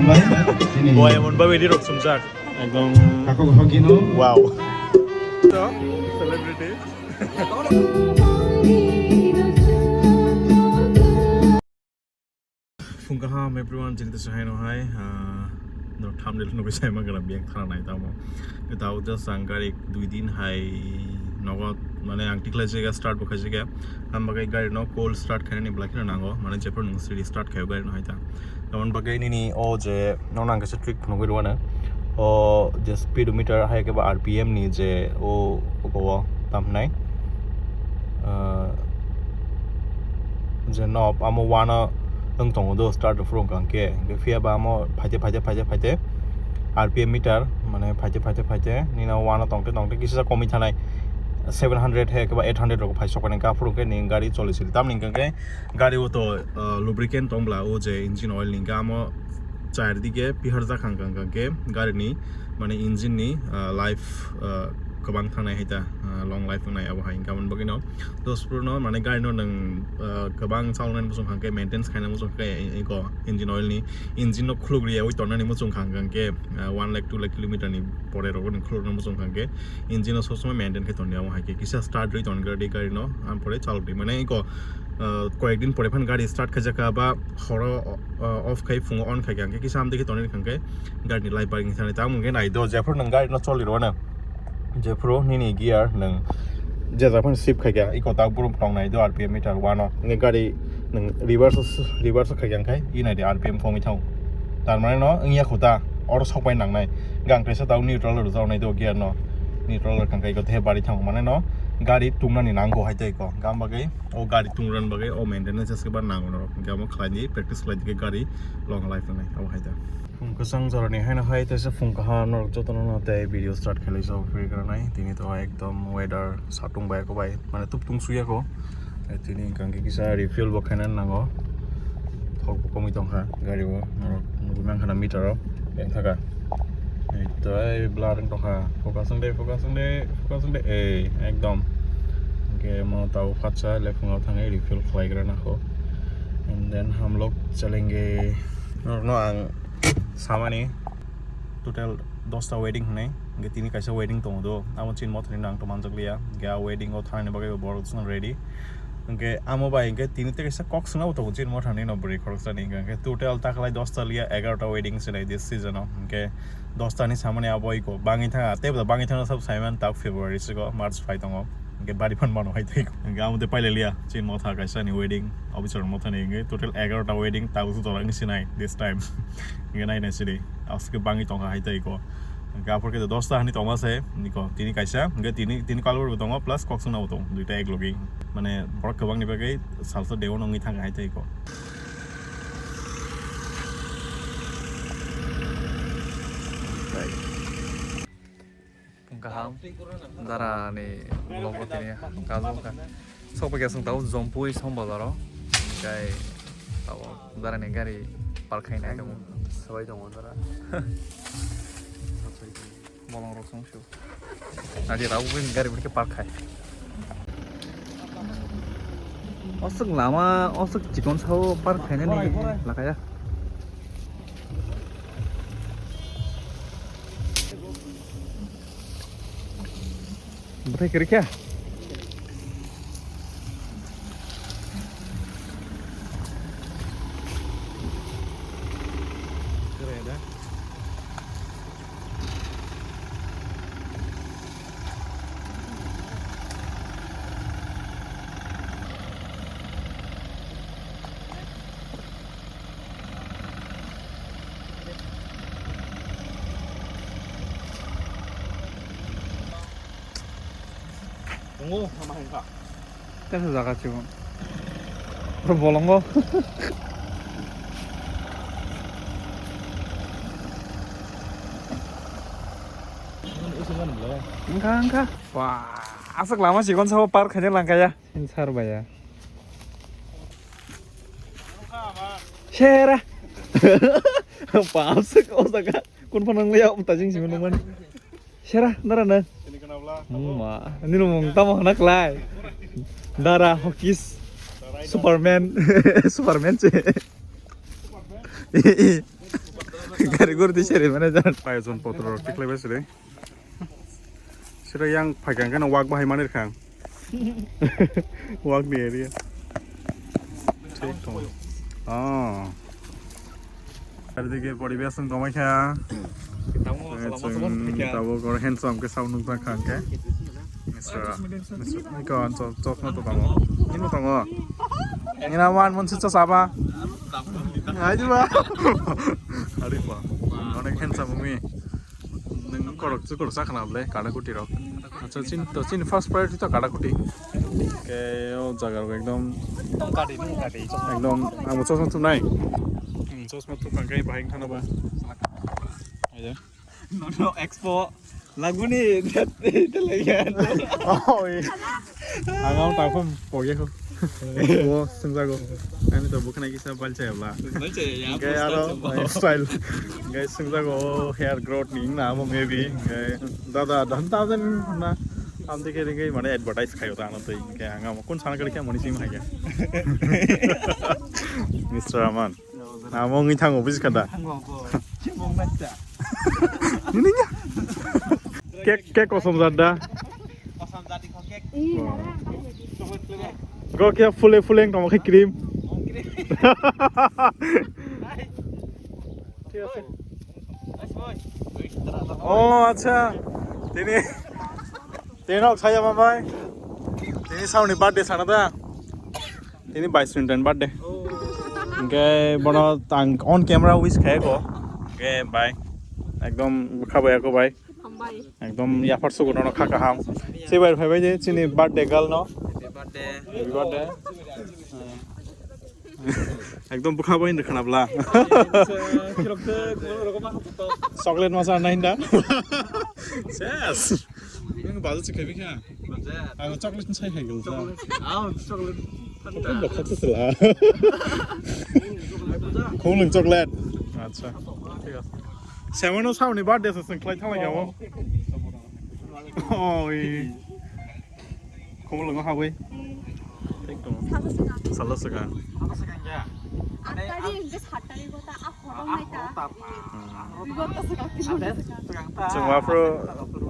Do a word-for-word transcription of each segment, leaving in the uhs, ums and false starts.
Boy, emon babe ri rok sumjak. Ekdom. Wow. Celebrity. Phung kaham everyone, chini tesa haino hai, ah, no thumbnail nugwi sai mangala biyang thana nai tamo. Tao just ang gari dui din hai nogo, mane ang tikhlai jega start bo khai jega. Ang bagai gari no cold start khainani belai kheno nango, mane jephru nung siri start khayo gari no hai ta. Tamon bagai nini o je no nang kaisa trick phunugwi rwano. O je speedometer hai khe ba R P M ni je o, o, o tam hinai. Ah, je knob amo one o wng tongo do start rw phuru wngkha hwnkhe, hwnkhe phiya ba amo phaite, phaite, phaite, phaite R P M meter, mane phaite, phaite, phaite nini o one o tongte, tongte kisa komwi thanai seven hundred he khe ba eight hundred rok phai sokani hwnkhe aphuru hwnkhe ni gari choli sili. Tamni hwnkhe gari o to, ah, lubricant tong bla o je engine oil ni hwnkhe amo char dige piharjak hang kang kang khe gari ni mane engine ni, ah, life, ah, kwbang thangnai hai ta, ah, long life wngnai abo hai hwnkhe aboni bagwi no dos phuru no mane gari no nwng, ah, kwbang chaloknani muchung kha hwnkhe maintenance khaina muchung khe eko engine oil ni engine no khuluk riyawi tonnani muchung kha hwnkhe, ah, one lakh two lakh kilometer ni pore rogo ni khulukna muchung kha hwnkhe engine no sob somoi maintain khe tongdi abo hai khe kisa start rwi tongdi gari no, ampore chalokdi mane eko ah, koyekdin pore phan gari start khaijak kha ba horo, ah, off khai phungo on khai kha, hwnkhe kisa amtwi khe tonwi kha hwnkhe gari ni life barging thani tamo hwnkhe nai do jephru nwng gari no choli rwano jephru nini gear nwng je japhano shift khai kha iko tak brum tong nai do R P M meter one o hwnkhe gari nwng reverse, reverse khai kha hwnkhe i nai di R P M komwi thango tar mane no wngya kho ta oro sok pai nang nai gang kaisa tao neutral rwjak nai do gear no neutral rwkha hwnkhe iko the bari thango mane no gari tungnani nango hai tei iko gam bagwi. O gari tungran bagwi o maintenance se ba nango norok. Hwnkhe amo khlai di, practice khlai di khe gari long life wngnai abo hai da. Phung kwchang jorani haino hai teisa phung kaham norok jotono no tei video start khlai sa phi granai. Tini to ekdom weather satung bai ko bai mane tuptung suya ko. Tini hwnkhe kisa refuel bo khaina nango. Thok bo komwi tongkha gari o norok nugwi mankha na meter o beng thaka. Ei to ei blur wng tongkha. Focus wng de, focus wng de, focus wng de. Ei, ekdom. Hwnkhe mo tabo phatsa lephungo thangwi refill khlaigra nakho. And then hamlok chalenge. Norokno ang samani total dosta wedding hwnwi. Hwnkhe tini kaisa wedding tongo do. Amo chini mothani no ang to manjakliya. Hwnkhe a wedding o thanani bagwi borok chwng ready. Hwnkhe amo bai hwnkhe tini tei kaisa kok swnabo tongo chini mothani no bwrwi khoroksani. Hwnkhe total taklai dosta liya egarota wedding se nai this season o. Hwnkhe dosta ni samani abo iko bangwi thanga, tei bo bangwi thangna sabo saiman tak February siko, March phai tongo. Hwnkhe bari phan mano hai tei. Hwnkhe amo tei pailaliya, chini motha kaisa ni wedding, officer motha ni hwnkhe total egarota wedding, tabuk jora wngwi sinai this time. Hwnkhe nai nai sidi, aswk khe bangwi tongkha hai tei iko. Hwnkhe aphor khe dosta hani tongma se, niko, tini kaisa, hwnkhe tini, tini kalbur bo tongo, plus kokswngna bo tongo, duita ek logi. Mane borok kwbangni bagwi salsa deo wngwi thangkha hai tei iko. Kaham. Dara ni vlog o tini kajol kha. Sok pai khe chwng tabuk Jompui Som Bazar o. Hwnkhe tabuk dara ni gari park khaina tongo. Sabai tongo dara. Bolong rok song sio. Aji tabuk bini gari bini park khai. Osok lama, osok chikon sao park khaina ni lakaya. Bwthai kwrwi khe? Tongo, sama hengkha. Tesa jaga chikon. Oro bolongo. Wngkha, wngkha. Wah, aswk lama chikon sabo park khaina langkaya. Sar baya. Sera. Pamswk o jaga. Kun phano wngya, um, tajing simi nungmani. Sera, dara na. Sini kenapa? Ma, ini lu mung tamo hana kelai. Dara Hokis. Superman. Superman sih. Superman? Iya, iya. Gari guru di seri mana jan. Payojon potro rok tiklai bai siri. Sira yang phaikang kano wak bahai manir khang. Wak ni area. Thik tong. Oh. Ar dige poribesh wng tongmai kha. Tamo, Eh, salama, chwng salama, kha. Tabuk or handsome ke sound nukjak kha hwnkhe. Mister, Mister, iko, chos-, chosma to tongo. Nini tongo. Nina wan mon se chosma ba. Hai di ba. Ari ba. Onek handsome umi. Nung korok chu korok sakha na ble kada kuti rok. Acha chin to chin first priority to kada kuti. Ke o jaga rok ekdom Nung kati, nung kati. Ekdom ang chosma tu nai. Hmm, chosma tu kang kai bahai thana ba. Aja. No, no, expo. Laguni, ito lagi. Oh, iya. Ang ang takon pogi ko. Wo, sengjago. Ani to bukna kisa balcha yabla. Balcha ya, Hingke aro style. Hingke sengjago, oh, hair growth ni na mo maybe. Hingke dada, dan ta den na. Am dike dike mane advertise khayo ta ano to hingke ang amo kun sana kali kya mani sim hai kya. Mister Aman. Amo ngi thango buji kada. Thango bo. Chimong bacha. Nini nya. Cake, cake kosom jada. Kosom jadi ko cake. Go kya fule fule tong khai cream. Oh, acha. Tini, tini nok saya mamai. Tini sauni birthday sana da. Tini bais ni birthday. Hingke bono tang on camera wish khaye ko. Hingke bai. Ekdom khabai ako bai. Hambai. Ekdom yaphar sugo nono kha kaham. Se bai phai bai je chini birthday girl no. Happy birthday. Happy birthday. Ekdom bwkha bai hinwi khwnabla. Chocolate masa nai hinda. Ses. Nang bazu chikai bikha. Ang chocolate sai khai gul. Chocolate. Ah, chocolate. Chocolate bokha sela. Khulung chocolate. Acha. Thik ase. Seven o sauni birthday sa sing khlai thalai yawo. Oi. Khumulwngo habwi. Salo swkang. Salo swkang. Aat tarik hwnkhe saat tarik o ta a horo nai ta. Hmm. Bigot ta swkang, bigot ta swkang. Chwng aphuru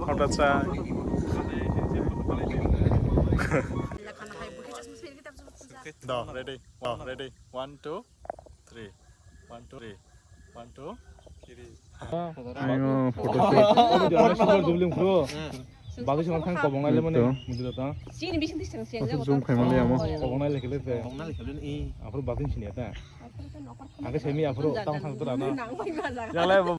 hothat sa. Do, ready. Do, ready. One, two, three. One, two, three. One, two, three. Ayo, photo shoot. Obo de, obo de, obo de, obo de, obo de. Bagwi song thang kobong nai lemani, to. Mujila ta. Chini bising tisang siang. Oso zoom khaimani amo. Kobong nai lekele te. Kobong nai lekele ni. Aphuru bagwi sini ta. Age semi aphuru tang thang tura na. Yale bo.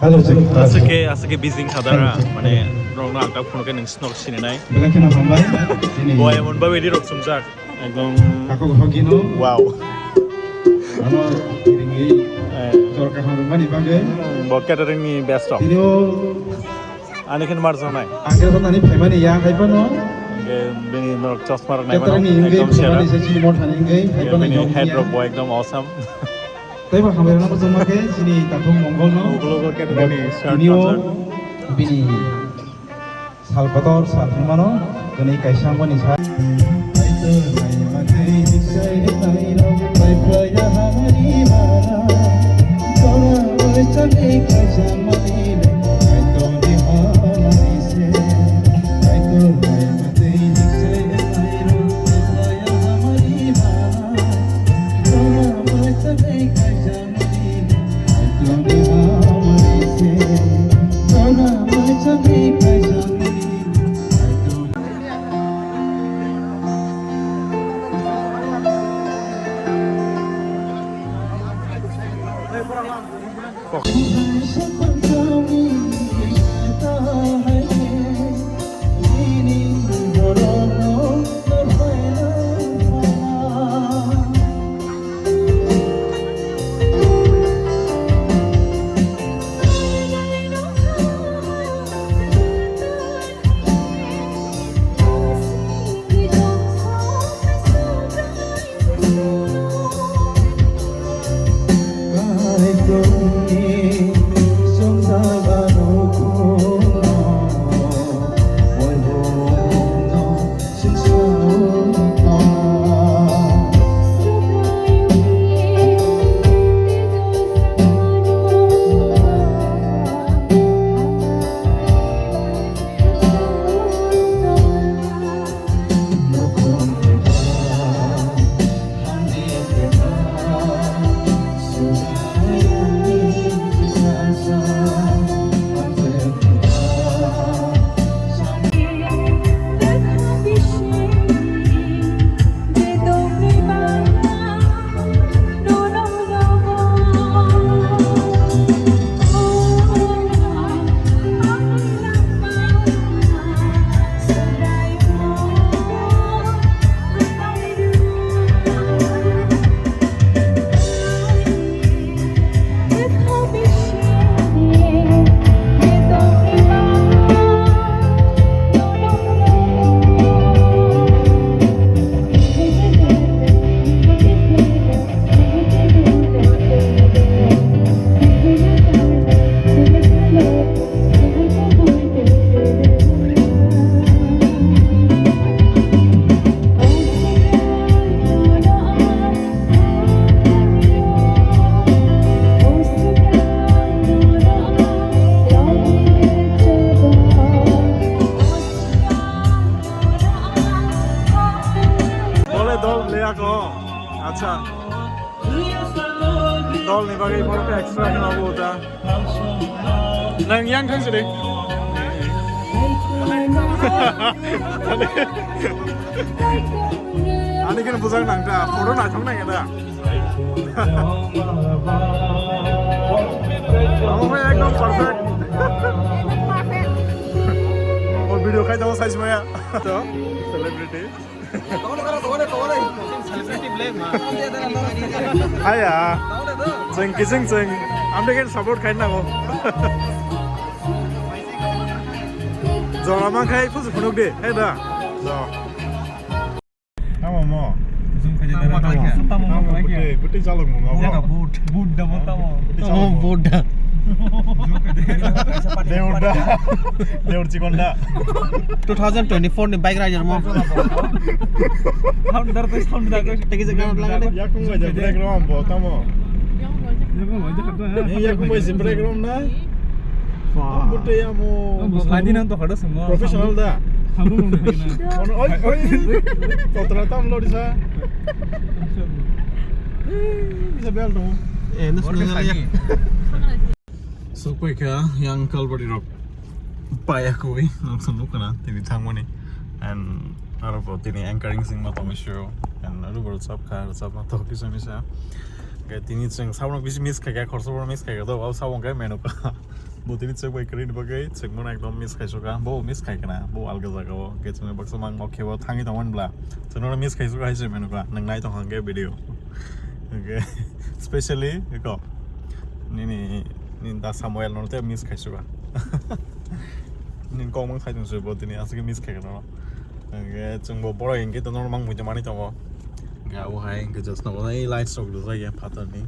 Aswk khe, aswk khe busy wngkha da, mane, norokno ang tak phunukhe nwng snorok sininai. Belai kheno hambai. Bo emon babai rirok chumjak. Ekdom. Kako hoki no. Wow. Ano ringwi. Eh. Jor kaham rwmani bagwi. Hmm, bo catering ni best of. Tini o. Ani khe mar jonai. Ang khe nani phaimani ya hai phano. Hingke bini norok chosma rok naimano. Catering ni wngwi ekdom phaimani sera. Se chini motha ni wngwi hai phano bini head rok bo ekdom awesome. Tei bo hambai rwna bo chwngma khe chini takhuk Mongol no. Ukologo catering ni shirt. Tini o pansa. Bini sal kotor sal thangmano, kwnwi kaisa mani sa. Bole dol leya ko. Acha. Dol ni bagwi borok extra kheno bo ta. Nang yang thang sidi. Ani kena bujang nang ta. Photo na thang nang ta. Amo bhai ekdom perfect. Or video khai jabo size maya. To celebrity. Aya, jeng kising jeng, amde kan support khai nango. Jora mang khai phusu phunuk de, hai da. Jo. Tamo mo. Zoom khai jara tamo. Tamo mo. Buti, buti chalok mo. Jaga boot. Boot da mo tamo. Tamo boot da. Zoom khai jara. Deur da. Deur chikon da. Two thousand twenty-four ni bike rider mo. Sound dar te sound da ko tegi jaga laga de. Yakung bai da break rom bo tamo. Yakung bai da. Ni yakung bai si break rom na. Wah. Buti ya mo. Bo khadi nan to khada sungo. Professional da. Hamu mo na. Ono oi oi. Totra tam lori sa. Bisa bel dong. Eh, nus nang ya. Sokpai kha yang kalbari rok paya koi, ang sanu kana tini thangmani. And aro bo tini anchoring sing ma tongwi sio. And aro bo chap kha, chap ma to kisa misa. Ga tini cheng sabno bisi miss kha, ga khorso bo miss kha, ga do sabon ga menu ka. Bo tini chwk bai kwrwini bagwi chwngmano ekdom miss khai suka. Bo miss khai kana, bo alga jaga o. Hwnkhe chwngno baksa mang nok khebo thangwi tongmani bla. Chwngno miss khai suka hai se menu ka. Nang nai tong hwnkhe video. Hwnkhe specially ko. Nini, nini da Samuel no te miss khai suka. Nini kok mang khai tong se bo tini aswk miss khai kana. Hwnkhe chwngbo borok hwnkhe to normal mui mani tongo. Hwnkhe abo hai hwnkhe just nogo nai lights rok rijak ya phatarni.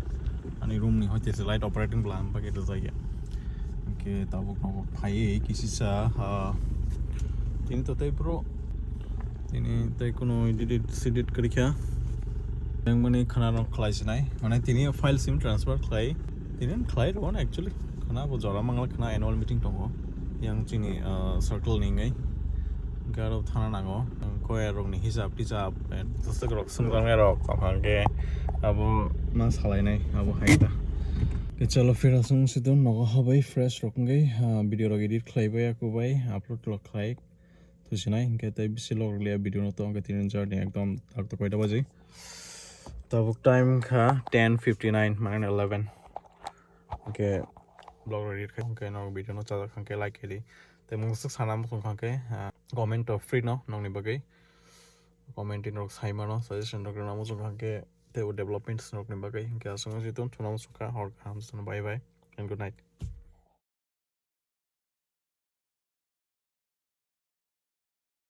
Ani room ni hoite se light operating bwla ang bagwi rijak ya. Hwnkhe tabuk nogo phaiwi kisisa, ah, tini to tei bro. Tini tei kuno edit sedit kwrwi kha. Yang mani khana rok khlai sinai. Mane tini file sim transfer khlai. Tini khlai rw actually. Khana bo jora mangla khana annual meeting tongo. Yang chini, ah, circle ni ngai. Garo thana nango. Koya rok ni hisab tisab, eh, tasuk rok sumjang rok. Tong hwnkhe abo ma salai nai. Abo hai ta. Ke chalo phira sung sidon nogo habai fresh rok ngai. Ah, video rok edit khlai bai aku bai upload rok khlai. Thusinai hwnkhe tei bisi log rwliya video no to hwnkhe tini journey ekdom tak to koita baji. Tabuk time kha ten fifty nine mane eleven. Hwnkhe vlog rok edit khai hwnkhe no video no chajak hwnkhe like khe di. Tei mung swk sana muchung kha hwnkhe, ah, comment rok free no nokni bagwi. Comment in rok sai mano, suggestion rok rwna muchung kha hwnkhe tei o developments rokni bagwi. Hwnkhe aswk no jitung thuna muchung kha, hor kaham, bye bye and good night.